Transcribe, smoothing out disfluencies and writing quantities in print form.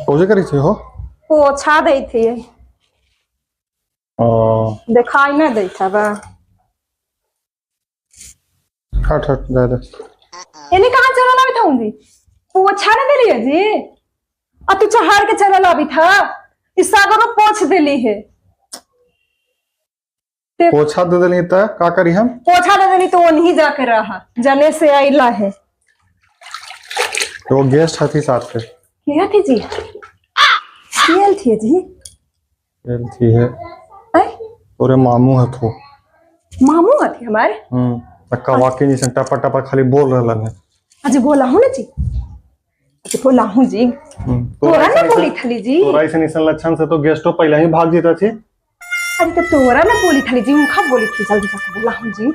कौजे करी थी हो? पोछा दै थी। ओ। देखाई ना दै था बा। हट हट जा दे। एने कहाँ चलल अभी था जी? पोछा ना देली है जी, आ तू चढ़ के चलल अभी था, इस सागर में पोछ देली है। पोछा दे देली त का करी हम? पोछा दे देली तो वहीं जाके रहा, जने से आइला है। तो गेस्ट हथी साथ के। क्या थी जी? के थी जी? एल थी है। ऐ? तोरे मामू हथो। मामू हथी हमारे? तक्का वाकई जैसे टपा टपा खाली बोल रहलन है। अजी बोला हूँ ना जी, अजी बोला हूँ जी। तोरा ना बोली थली जी। तोरा ऐसे ऐसे लक्षण से तो गेस्टो पहले ही भाग जीता थी। अरे तो तोरा ना बोली थली जी, उनका बोली थी, जल्दी जाके बोला हूँ जी।